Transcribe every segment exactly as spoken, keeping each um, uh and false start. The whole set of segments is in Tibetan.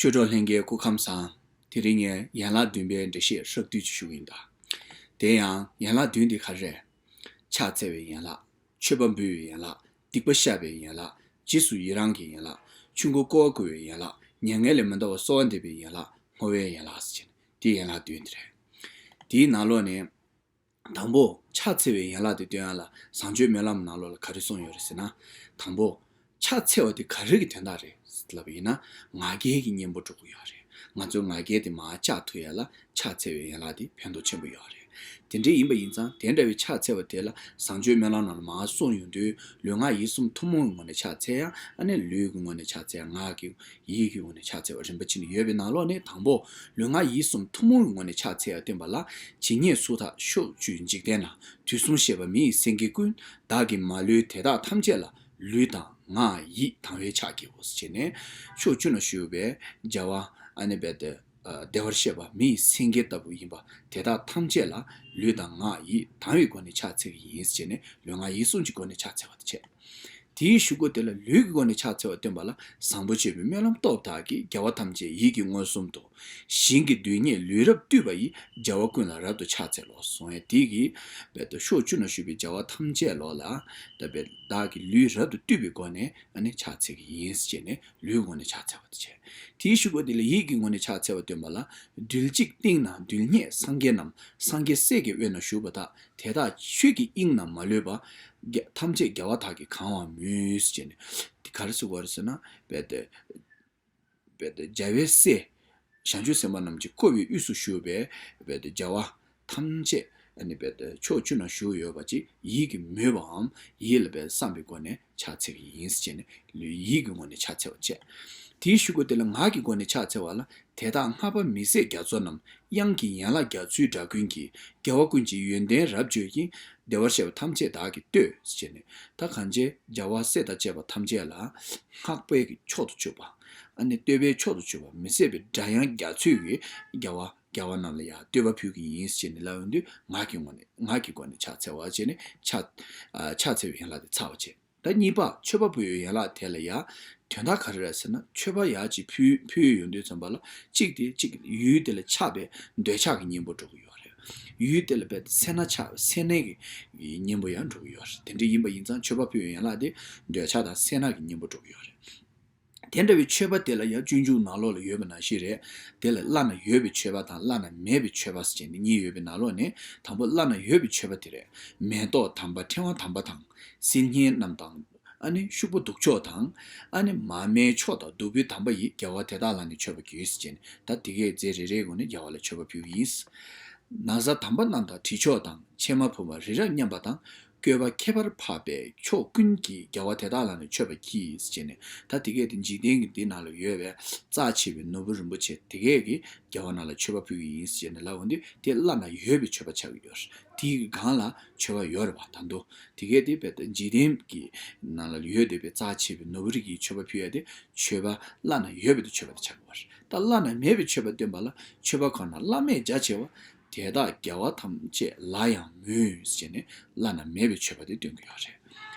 ཆོས་གྲོགས་ལྷན་རྒྱས་སྐུ་ཁམས་བཟང་། དེ་རིང་ངས་ཡན་ལག་བདུན་པའི་འགྲེལ་བཤད་ཧྲག་བསྡུས་ཅིག་ཞུ་གི་ཡིན་ད། དེ་ཡང་ཡན་ལག་བདུན་དེ་ག་རེ་རེད། ཕྱག་འཚལ་བའི་ཡན་ལག་ཆོས་པ་འབུལ་བའི་ཡན་ལག་སྡིག་པ་བཤགས་པའི་ཡན་ལག་རྗེས་སུ་ཡི་རང་གི་ཡན་ལག་ཆོས་འཁོར་བསྐོར་བར་བསྐུལ་བའི་ཡན་ལག་མྱ་ངན་ལས་མི་འདའ་བར་གསོལ་བ་འདེབས་པའི་ཡན་ལག་བསྔོ་བའི་ཡན་ལག་ཟེར་བྱས་ནས་དེའི་ཡན་ལག་བདུན་དེ་རེད། དེའི་ནང་ལོགས་ནས། དང་པོ། ཕྱག་འཚལ་བའི་ཡན་ལག་དེ་སྟོན་ཡ་ལ་བཟང་སྤྱོད་སྨོན་ལམ་ནང་ལོགས་ལ་ག་རེ་གསུངས་ཡོད་རེད་ཟེར་ན། དང་པོ། ཕྱག་འཚལ་བ་དེ་ག་རེ་གི་དོན་དག་རེད་ལབ་པ་ཡིན་ན། ང་རྒྱལ་གྱི་གཉེན་པོ་འགྲོ་གི་ཡོད་རེད། ང་ཚོའི་ང་རྒྱལ་དེ་མར་བཅག་ཐུབ་ཡ་ལ་ཕྱག་འཚལ་བའི་ཡན་ལག་དེ་ཕན་ཐོགས་ཆེན་པོ་ཡོད་རེད། དེ་འདྲ་ཡིན་པ་ཡིན་ཙང་དེ་འདྲ་བའི་ཕྱག་འཚལ་བ་དེ་ལ་བཟང་སྤྱོད་སྨོན་ལམ་ནང་ལ་མར་གསུངས་ཡོང་དུས་ལུས་ངག་ཡིད་གསུམ་ཐུན་མོང་གི་ངོས་ནས་ཕྱག་འཚལ་ཡ། ཨ་ནི་ལུས་ཀྱི་ངོས་ནས་ཕྱག་འཚལ་ཡ། ངག་གི་ཡིད་ཀྱི་ངོས་ནས་ཕྱག་འཚལ་བ་རིམ་པ་བྱས་ནས་ཡོད་པའི་ནང་ལོགས་ནས་དང་པོ། ལུས་ངག་ཡིད་གསུམ་ཐུན་མོང་གི་ངོས་ནས་ཕྱག་འཚལ་ཡ་སྟོན་པ་ལ། ཇི་སྙེད་སུ་དག་ཕྱོགས་བཅུའི་འཇིག་རྟེན་ན། དུས་གསུམ་གཤེགས་པ་མི་ཡི་སེང་གེ་ཀུན། བདག་གིས་མ་ལུས་དེ་དག་ཐམས་ཅད་ལ། ལུས་དང་ངག་ཡིད་དང་བས་ཕྱག་བགྱིའོ་ཟེར་བྱས་ནས། ཕྱོགས་བཅུ་ན་བཞུགས་པའི་རྒྱལ་བ་ཨ་ནི་རྦད་དེ། བདེ་བར་གཤེགས་པ་མི་ཡི་སེང་གེ་ལྟ་བུ་ཡིན་པ་དེ་དག་ཐམས་ཅད་ལ་ལུས་དང་ངག་ཡིད་དང་བའི་སྒོ་ནས་ཕྱག་འཚལ་གྱི་ཡིན་ཟེར་བྱས་ནས་ལུས་ངག་ཡིད་གསུམ་གྱི་སྒོ་ནས་ཕྱག་འཚལ་བ་དེ་བྱས། དེའི་གཞུག་གུ་དེ་ལ་ལུས་ཀྱི་སྒོ་ནས་ཕྱག་འཚལ་བ་སྟོན་པ་ལ། བཟང་པོ་སྤྱོད་པའི་སྨོན་ལམ་སྟོབས་དག་གིས། རྒྱལ་བ་ཐམས་ཅད་ཡིད་ཀྱིས་མངོན་སུམ་དུ། ཞིང་གི་རྡུལ་སྙེད་ལུས་རབ་བཏུད་པ་ཡི། རྒྱལ་བ་ཀུན་ལ་རབ་ཏུ་ཕྱག་འཚལ་ལོ། གསུང་ཡ་དེ་གིས་རྦད་དེ་ཕྱོགས་བཅུ་ན་བཞུགས་པའི་རྒྱལ་བ་ཐམས་ཅད་ལོ་ལ། ད་རྦད་བདག་གི་ལུས་རབ་ཏུ་བཏུད་པའི་སྒོ་ནས་ཨ་ནི་ཕྱག་འཚལ་གྱི་ཡིན་ཟེར་བྱས་ནས་ལུས་སྒོ་ནས་ཕྱག་འཚལ་བ་དེ་བྱས། དེའི་གཞུག་གུ་དེ་ལ་ཡིད་ཀྱི་ངོས་ནས་ཕྱག་འཚལ་བ་སྟོན་པ་ལ། རྡུལ་གཅིག་སྟེང་ན་རྡུལ་སྙེད་སངས་རྒྱས་རྣམས། སངས་རྒྱས་སྲས་ཀྱི་དབུས་ན་བཞུགས་པ་དག་དེ་དག་ཆོས་ཀྱི་དབྱིངས་རྣམས་མ་ལུས་པ། རྒྱ་ཐམས་ཅད་རྒྱལ་བ་དག་གིས་གང་བར་མོས་ཟེར་བྱས་ནས། དེ་ག་རེ་ཟེར་དགོས་རེད་ཟེར་ན། རྦད་དེ། རྦད་དེ་རྒྱལ་བའི་སྲས། བྱང་ཆུབ་སེམས་དཔའ་རྣམས་ཀྱིས་བསྐོར་བའི་དབུས་སུ་བཞུགས་པའི་རྦད་དེ་རྒྱལ་བ་ཐམས་ཅད་ཨ་ནི་རྦད་དེ་ཕྱོགས་བཅུ་ན་བཞུགས་ཡོད་པ་ཅིག་ཡིད་ཀྱིས་མོས་པའམ་ཡིད་ལ་རྦད་བསམ་པའི་སྒོ་ནས་ཕྱག་འཚལ་གྱི་ཡིན་ཟེར་བྱས་ནས་ལུས་ཡིད་ཀྱི་ངོས་ནས་ཕྱག་འཚལ་བ་བྱས། དེའི་གཞུག་གུ་དེ་ལ་ངག་གི་སྒོ་ནས་ཕྱག་འཚལ་བ་ལ། དེ་དག་ལྷག་པར་མི་ཟད་རྒྱ་མཚོ་རྣམས། དབྱངས་ཀྱི་ཡན་ལག་རྒྱ་མཚོའི་སྒྲ་ཀུན་གྱིས། རྒྱལ་བ་ཀུན་གྱི་ཡོན་ཏན་རབ་བརྗོད་ཅིང་། བདེ་བར་གཤེགས་པ་ཐམས་ཅད་བདག་གིས་བསྟོད། ཟེར་བྱས་ནས། ད་གང་བྱས་རྒྱལ་བ་སྲས་དང་བཅས་པ་ཐམས་ཅད་ལ། བསྔགས་པའི་གི་མཆོག་ཏུ་གྱུར་པ། ཨ་ནི་བསྟོད་པའི་མཆོག་ཏུ་གྱུར་པ་མི་ཟད་པའི་སྒྲ་དབྱངས་རྒྱ་མཚོས་ཀྱིས་རྒྱལ་བ་རྒྱལ་བ་རྣམས་ལ་ཡང་བསྟོད་པ་ཕུལ་གྱི་ཡིན་ཟེར་བྱས་ནས་ལབ་ཡོང་དུས་ངག་གི་ངོས་ནས་ངག་གི་སྒོ་ནས་ཕྱག་འཚལ་བ་བྱས་ནས་ཕྱག་ཨ་ཕྱག་འཚལ་བའི་ཡན་ལག་དེ་ཚར་བ་བྱས། ད་གཉིས་པ་མཆོད་པ་ཕུལ་བའི་ཡན་ལག་དེ་ལ་ཡང་དོན་དག་ག་རེ་རེད་ཟེར་ན། མཆོད་པ་ཡག་ཅིག་ཕུལ་ཕུལ་ཡོང་དུས་ཙམ་པ་ལ་གཅིག་དེ་གཅིག་ཡུལ་དེ་ལ་ཆགས་པའི་འདོད་ཆགས་ཀྱི་གཉེན་པོ་འགྲོ་གི་ཡོད་རེད། ཡུལ་དེ་ལ་རྦད་དེ་སེར་སྣ་ཆགས་སེར་སྣའི་གི་གཉེན་པོ་ཡང་འགྲོ་གི་ཡོད་རེད། དེ་འདྲ་ཡིན་པ་ཡིན་ཙང་མཆོད་པ་ཕུལ་བའི་ཡན་ལག་དེ་འདོད་ཆགས་དང་སེར་སྣ་གི་གཉེན་པོ་འགྲོ་གི་ཡོད་རེད། དེ་འདྲ་བའི་མཆོད་པ་དེ་ལ་ཡང་སྤྱོད་འཇུག་ནང་ལོགས་ལ་ཡོད་པ་ནང་བཞིན་རེད། དེ་ལ་བླ་ན་ཡོད་པའི་མཆོད་པ་དང་བླ་ན་མེད་པའི་མཆོད་པ་ཟེར་བྱས་ནས་གཉིས་ཡོད་པའི་ནང་ལོགས་ནས་དང་པོ་བླ་ན་ཡོད་པའི་མཆོད་པ་དེ་རེད། མེ་ཏོག་དམ་པ་ཕྲེང་བ་དམ་པ་དང་། སིལ་སྙན་རྣམས་དང་། ཨ་ནི་ཤུག་པ་བདུག་ཆོག་དང་། ཨ་ནི་མར་མེ་མཆོག་དང་བདུག་སྤོས་དམ་པ་ཡིས། རྒྱལ་བ་དེ་དག་ལ་ནི་མཆོད་པ་བགྱིའོ་ཟེར་བྱས་ནས། ད་དེ་གའི་རྫས་རེ་རེའི་སྒོ་ནས་རྒྱལ་བ་ལ་མཆོད་པ་ཕུལ་གྱི་ཡིན། ན་བཟའ་དམ་པ་རྣམས་དང་དྲི་མཆོག་དང་། ཕྱེ་མ་བུམ་པ་རི་རབ་མཉམ་པ་དང་། བཀོད་པ་ཁྱད་པར་འཕགས་པའི་མཆོག་ཀུན་གྱིས། རྒྱལ་བ་དེ་དག་ལ་ནི་མཆོད་པ་བགྱིའོ་ཟེར་བྱས་ནས། ད་དེ་གའི་དེ་འཇིག་རྟེན་གྱི་འདི་ནང་ལ་ཡོད་པའི་རྩ་ཆེ་བའི་ནོར་བུ་རིན་པོ་ཆེ་དེ་གའི་གིས་རྒྱལ་བ་རྣམས་ལ་མཆོད་པ་ཕུལ་གྱི་ཡིན་ཟེར་བྱས་ནས་ལབ་འོང་དུས་དེ་བླ་ན་ཡོད་པའི་མཆོད་པ་ཆགས་ཀྱི་ཡོད་རེད། དེའི་སྒང་ལ་མཆོད་པ་ཡོད་རེད་པ། ད་དུང་དེ་གས་དེ་རྦད་དེ་འཇིག་རྟེན་གྱི་ནང་ལ་ཡོད་བསྡད་པའི་རྩ་ཆེ་བའི་ནོར་བུ་རིགས་ཀྱི་མཆོད་པ་ཕུལ་ཡ་དེ་མཆོད་པ་བླ་ན་ཡོད་པའི་དེ་མཆོད་པ་དེ་ཆགས་ཀྱི་ཡོད་རེད། ད་བླ་ན་མེད་པའི་མཆོད་པ་སྟོན་པ་ལ་མཆོད་པ་གང་ན་བླ་མེད་རྒྱ་ཆེ་བ། དེ་དག་རྒྱལ་བ་ཐམས་ཅད་ལ་ཡང་མོས་ཟེར་ནས་བླ་ན་མེད་པའི་མཆོད་པ་དེ་སྟོན་གྱི་ཡོད་རེད།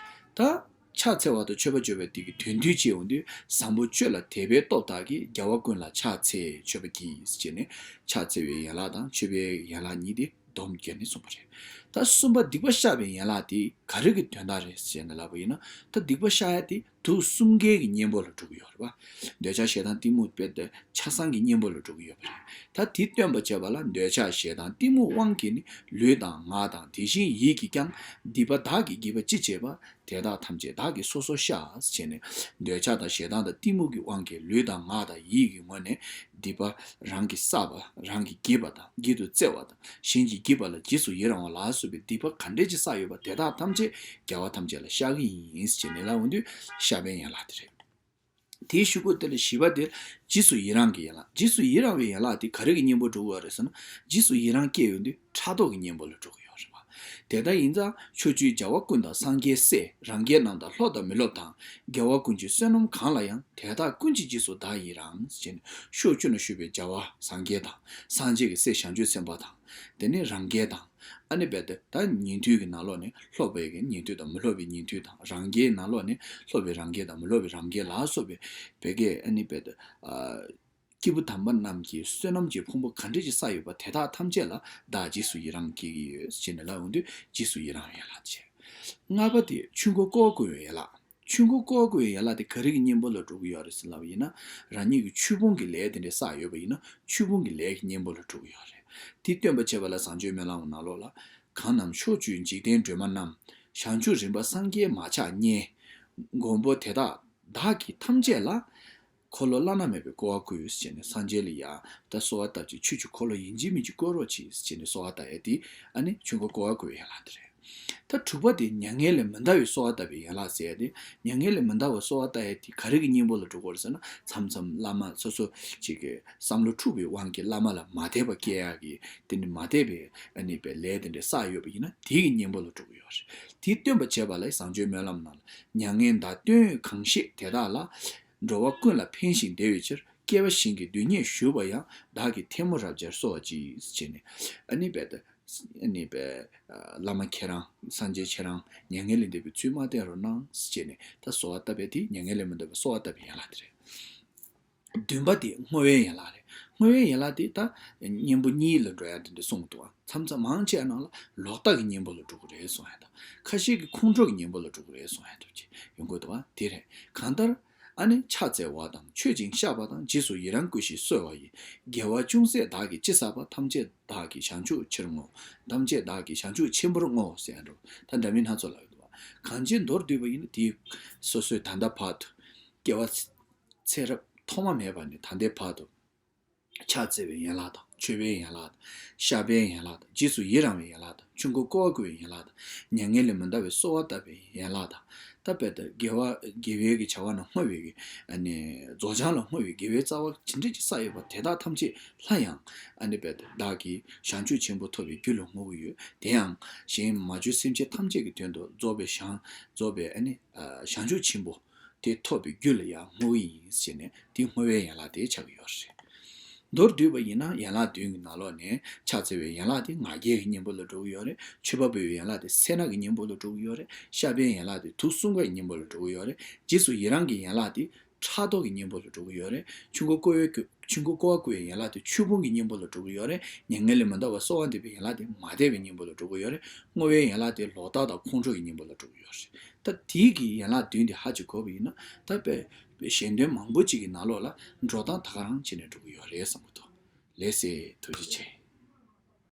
ད་ཕྱག་འཚལ་བ་དང་མཆོད་པ་བརྗོད་པའི་དེ་གི་དོན་བསྡུས་བྱས་ཡོང་དུས་བཟང་པོ་སྤྱོད་ལ་དད་པའི་སྟོབས་དག་གིས། རྒྱལ་བ་ཀུན་ལ་ཕྱག་འཚལ་མཆོད་པ་བགྱིའོ་ཟེར་བྱས་ནས་ཕྱག་འཚལ་བའི་ཡན་ལག་དང་མཆོད་པའི་ཡན་ལག་གཉིས་དེ་སྡོམ་བརྒྱབ་ནས་གསུངས་པ་རེད། ད་གསུམ་པ་སྡིག་པ་བཤགས་པའི་ཡན་ལག་དེ་ག་རེ་གི་དོན་དག་རེད་ཟེར་ནས་ལབ་པ་ཡིན་ན། ད་སྡིག་པ་བཤགས་ཡ་དེ་དུག་གསུམ་ཀའི་གི་གཉེན་པོ་ལ་འགྲོ་གི་ཡོད་རེད་པ། འདོད་ཆགས་ཞེ་སྡང་གཏི་མུག་དཔེ་དེ་ཆགས་སྡང་གི་གཉེན་པོ་ལ་འགྲོ་གི་ཡོད་པ་རེད། ད་དེ་སྟོན་པ་བྱས་པ་ལ་འདོད་ཆགས་ཞེ་སྡང་གཏི་མུག་དབང་གིས་ནི་ལུས་དང་ངག་དང་དེ་བཞིན་ཡིད་ཀྱིས་ཀྱང་སྡིག་པ་བདག་གིས་བགྱིས་པ་ཅི་བྱེད་པ། དེ་དག་ཐམས་ཅད་བདག་གིས་སོ་སོར་བཤགས་ཟེར་ནས། འདོད་ཆགས་དང་ཞེ་སྡང་དང་གཏི་མུག་གི་དབང་གིས་ལུས་དང་ངག་དང་ཡིད་ཀྱི་ངོས་ནས་སྡིག་པ་རང་གིས་བསགས་པ་རང་གིས་བགྱིས་པ་དང་བགྱིད་དུ་སྩལ་བ་དང་གཞན་གྱིས་བགྱིས་པ་ལ་རྗེས་སུ་ཡི་རང་བ་ལ་སོགས་པའི་སྡིག་པ་ག་འདྲས་ཅིག་བསགས་ཡོད་པ་དེ་དག་ཐམས་ཅད་རྒྱལ་བ་ཐམས་ཅད་ལ་བཤགས་ཀྱི་ཡིན་ཟེར་ནས་ལབ་འོང་དུས་བཤགས་པའི་ཡན་ལག་དེ་རེད། དེའི་གཞུག་གུ་དེ་ལ་བཞི་པ་དེ་རྗེས་སུ་ཡི་རང་གི་ཡན་ལག་རྗེས་སུ་ཡི་རང་བའི་ཡན་ལག་དེ་ག་རེ་གི་གཉེན་པོ་འགྲོ་གི་ཡོད་རེད་ཟེར་ན། རྗེས་སུ་ཡི་རང་སྐྱེ་ཡོང་དུས་ཕྲག་དོག་གི་གཉེན་པོ་ལ་འགྲོ་གི་ཡོད་རེད་པ། དེ་ལྟར་ཡིན་ཙང་ཕྱོགས་བཅུའི་རྒྱལ་བ་ཀུན་དང་སངས་རྒྱས་སྲས་རང་རྒྱལ་རྣམས་དང་སློབ་དང་མི་སློབ་དང་། རྒྱལ་བ་ཀུན་གྱི་བསོད་ནམས་གང་ལ་ཡང་། དེ་དག་ཀུན་གྱི་རྗེས་སུ་བདག་ཡི་རང་ཟེར་ནས་ཕྱོགས་བཅུ་ན་བཞུགས་པའི་རྒྱལ་བ་སངས་རྒྱས་དང་སངས་རྒྱས་ཀྱི་སྲས་བྱང་ཆུབ་སེམས་དཔའ་དང་། དེ་ནས་རང་རྒྱལ་དང་། ཨ་ནི་རྦད་དེ་ད་ཉན་ཐོས་ཀྱི་ནང་ལོགས་ནས་སློབ་པའི་གི་ཉན་ཐོས་དང་མི་སློབ་པའི་ཉན་ཐོས་དང་རང་རྒྱལ་ནང་ལོགས་ནས་སློབ་པའི་རང་རྒྱལ་དང་མི་སློབ་པའི་རང་རྒྱལ་ལ་སོགས་པའི་བོད་སྐད་ཨ་ནི་རྦད་དེ་ཨ་ སྐྱེས་བུ་དམ་པ་རྣམས་ཀྱི་བསོད་ནམས་ཀྱི་ཕུང་པོ་ག་འདྲ་ཅིག་བསགས་ཡོད་པ་དེ་དག་ཐམས་ཅད་ལ་བདག་རྗེས་སུ་ཡི་རང་སྐྱེ་གི་ཡོད་ཅེས་ནས་ལབ་ཡོང་དུས་རྗེས་སུ་ཡི་རང་བའི་ཡན་ལག་བྱས། ལྔ་པ་དེ་ཆོས་འཁོར་བསྐོར་བ་བསྐུལ་བའི་ཡན་ལག་ཆོས་འཁོར་བསྐོར་བ་བསྐུལ་བའི་ཡན་ལག་དེ་ག་རེ་གི་གཉེན་པོ་ལ་འགྲོ་གི་ཡོད་རེད་ཟེར་ལབ་པ་ཡིན་ན། རང་ཉིད་ཀྱི་ཆོས་ཕུང་གི་ལས་དེ་འདྲ་བསགས་ཡོད་པ་ཡིན་ན་ཆོས་ཕུང་གི་ལས་ཀྱི་གཉེན་པོ་ལ་འགྲོ་གི་ཡོད་རེད། དེ་སྟོན་པ་བྱེད་པ་ལ་བཟང་སྤྱོད་སྨོན་ལམ་ནང་ལོགས་ལ། གང་རྣམས་ཕྱོགས་བཅུའི་འཇིག་རྟེན་སྒྲོན་མ་རྣམས། བྱང་ཆུབ་རིམ་པ་སངས་རྒྱས་མ་ཆགས་བརྙེས། མགོན་པོ་དེ་དག་བདག་གིས་ཐམས་ཅད་ལ། འཁོར་ལོ་བླ་ན་མེད་པའི་བསྐོར་བ་བསྐུལ་ཟེར་ནས་སངས་རྒྱས་ལ་ཡ་ད་གསོལ་བ་བཏབ་ཅིག་ཆོས་ཀྱི་འཁོར་ལོ་ཡིན་གཅིག་མིན་གཅིག་བསྐོར་རོགས་གྱིས་ཟེར་ནས་གསོལ་བ་བཏབ་ཡ་དེ་ཨ་ནི་ཆོས་འཁོར་བསྐོར་བ་བསྐུལ་བའི་ཡན་ལག་དེ་རེད། ད་དྲུག་པ་དེ་མྱ་ངན་ལས་མི་འདའ་བའི་གསོལ་བ་བཏབ་པའི་ཡན་ལག་ཟེར་ཡ་དེ་མྱ་ངན་ལས་མི་འདའ་བའི་གསོལ་བ་བཏབ་ཡ་དེ་ག་རེ་གི་གཉེན་པོ་ལ་འགྲོ་གི་རེད་ཟེར་ན་མཚམས་མཚམས་བླ་མ་སོ་སོ་ཅིག་གི་བསམ་བློ་འཁྲུག་པའི་དབང་གིས་བླ་མ་ལ་མ་དད་པ་སྐྱེ་ཡ་གི་དེ་ནི་མ་དད་པའི་ཨ་ནི་པའི་ལས་དེ་འདྲ་བསགས་ཡོད་པ་ཡིན་ན་དེ་གི་གཉེན་པོ་ལ་འགྲོ་གི་ཡོད་རེད། དེ་སྟོན་པ་བྱེད་པ་ལ་བཟང་སྤྱོད་སྨོན་ལམ་ནང་ལ་མྱ་ངན་འདའ་སྟོན་གང་ཤེས་དེ་དག་ལ། འགྲོ་བ་ཀུན་ལ་ཕན་ཞིང་བདེ་བའི་ཕྱིར། སྐལ་བ་གཞན་གྱི་དོན་གཉེར་ཞུ་བ་ཡང་། བདག་གིས་ཐལ་མོ་རབ་སྦྱར་གསོལ་བ་གྱིས། ཟེར་ནས། ཨ་ནི་བས་ད། ཨ་ནི་བས། བླ་མ་ཁྱེད་རང་སངས་རྒྱས་ཁྱེད་རང་མྱ་ངན་ལས་འདས་པའི་ཚུལ་མ་བསྟན་རོགས་གནང་ཟེར་ནས་ད་གསོལ་བ་བཏབ་པའི་དེ་མྱ་ངན་ལས་མི་འདའ་བའི་གསོལ་བ་བཏབ་པའི་ཡན་ལག་དེ་རེད། བདུན་པ་དེ་བསྔོ་བའི་ཡན་ལག་རེད། བསྔོ་བའི་ཡན་ལག་དེ་ད་གཉེན་པོ་གཉིས་ལ་འགྲོ་ཡ་དེ་འདྲ་གསུངས་འདུག་མཚམས་མཚམས་མང་ཆེ་བ་ནང་ལ་ལོག་ལྟ་གི་གཉེན་པོ་ལ་འགྲོ་གི་རེད་གསུང་ཡ་དང་ཁ་ཤས་ཀྱི་ཁོང་ཁྲོ་གི་གཉེན་པོ་ལ་འགྲོ་གི་རེད་གསུང་ཡ་འདུག་ཅེས་ཡོང་གི་འདུག་བ་དེ་རེད། གང་ལྟར། ཨ་ནི་ཕྱག་འཚལ་བ་དང་མཆོད་ཅིང་བཤགས་པ་དང་། རྗེས་སུ་ཡི་རང་བསྐུལ་ཞིང་གསོལ་བ་ཡི། དགེ་བ་ཅུང་ཟད་བདག་གིས་ཅི་བསགས་པ། ཐམས་ཅད་བདག་གིས་བྱང་ཆུབ་ཕྱིར་བསྔོ། ཐམས་ཅད་བདག་གིས་བྱང་ཆུབ་ཆེན་པོར་བསྔོ་ཟེར་ཡ་འགྲོ་ད་འདྲ་མིན་སྣ་ཚོགས་ལབ་ཡོད་འདུག་བ། གང་ཅི་མདོར་བསྡུས་པ་ཡིན་ན་དེའི་སོ་སོའི་ད་ལྟ་བར་དུ་སྐྱེ་བ་ཚེ་རབས་ཐོག་མ་མེད་པ་ནས་ད་ལྟའི་བར་དུ། ཕྱག་འཚལ་བའི་ཡན་ལག་དང་མཆོད་པའི་ཡན་ལག་དང་བཤགས་པའི་ཡན་ལག་དང་རྗེས་སུ་ཡི་རང་བའི་ཡན་ལག་དང་ཆོས་འཁོར་བསྐོར་བ་བསྐུལ་བའི་ཡན་ལག་དང་མྱ་ངན་ལས་མི་འདའ་བའི་གསོལ་བ་བཏབ་པའི་ཡན་ལག་དང་ད་དཔེ་ལྟར་དགེ་བ་དགེ་བའི་གི་བྱ་བ་རྣམས་བསྔོ་བའི་གི་ཨ་ནི་རྫོགས་བྱང་ལ་བསྔོ་བའི་དགེ་བའི་རྩ་བ་ཇི་འདྲ་ཅིག་བསགས་ཡོད་པ་དེ་དག་ཐམས་ཅད་ལ་ཡང་ཨ་ནི་དཔེ་ལྟར་བདག་གིས་བྱང་ཆུབ་ཆེན་པོ་ཐོབ་པའི་རྒྱུ་ལ་བསྔོ་གི་ཡོད། དེ་ཡང་གཞན་མ་གྱུར་སེམས་ཅན་ཐམས་ཅད་ཀྱི་དོན་དུ་རྫོགས་པའི་བྱང་རྫོགས་པའི་ཨ་ནི་བྱང་ཆུབ་ཆེན་པོ། དེ་ཐོབ་པའི་རྒྱུ་ལ་ཡང་བསྔོ་བ་ཡིན་ཟེར་ནས་དེ་བསྔོ་བའི་ཡན་ལག་དེ་ཆགས་ཀྱི་ཡོད་རེད། མདོར་བསྡུས་པ་ཡིན་ན་ཡན་ལག་བདུན་གྱི་ནང་ལོགས་ནས་ཕྱག་འཚལ་བའི་ཡན་ལག་དེ་ང་རྒྱལ་གྱི་གཉེན་པོ་ལ་འགྲོ་གི་ཡོད་རེད། མཆོད་པ་འབུལ་བའི་ཡན་ལག་དེ་སེར་སྣ་གི་གཉེན་པོ་ལ་འགྲོ་གི་ཡོད་རེད། བཤགས་པའི་ཡན་ལག་དེ་དུག་གསུམ་ཀའི་གཉེན་པོ་ལ་འགྲོ་གི་ཡོད་རེད། རྗེས་སུ་ཡི་རང་གི་ཡན་ལག་དེ་ཕྲག་དོག་གི་གཉེན་པོ་ལ་འགྲོ་གི་ཡོད་རེད། ཆོས་འཁོར་བསྐོར་བའི་ཆོས་འཁོར་བསྐོར་བ་བསྐུལ་བའི་ཡན་ལག་དེ་ཆོས་ཕུང་གི་གཉེན་པོ་ལ་འགྲོ་གི་ཡོད་རེད། མྱ་ངན་ལས་མི་འདའ་བར་གསོལ་བ་འདེབས་པའི་ཡན་ལག་དེ་མ་དད་པའི་གཉེན་པོ་ལ་འགྲོ་གི་ཡོད་རེད། བསྔོ་བའི་ཡན་ལག་དེ་ལོག་ལྟ་དང་ཁོང་ཁྲོ་གི་གཉེན་པོ་ལ་འགྲོ་གི་ཡོད་རེད། ད་དེའི་གི་ཡན་ལག་བདུན་དེ་ཧ་ཅིག་གོ་བ་ཡིན་ན་ད་དཔེ་གཞན་དོན་མང་པོ་ཅིག་གི་ནང་ལོགས་ལ་འགྲོ་སྟངས་ད་ག་རང་བྱས་ནས་འགྲོ་གི་ཡོད་རེད་བསམ་གི་འདུག་ལགས་སེ་ཐུགས་རྗེ་ཆེ།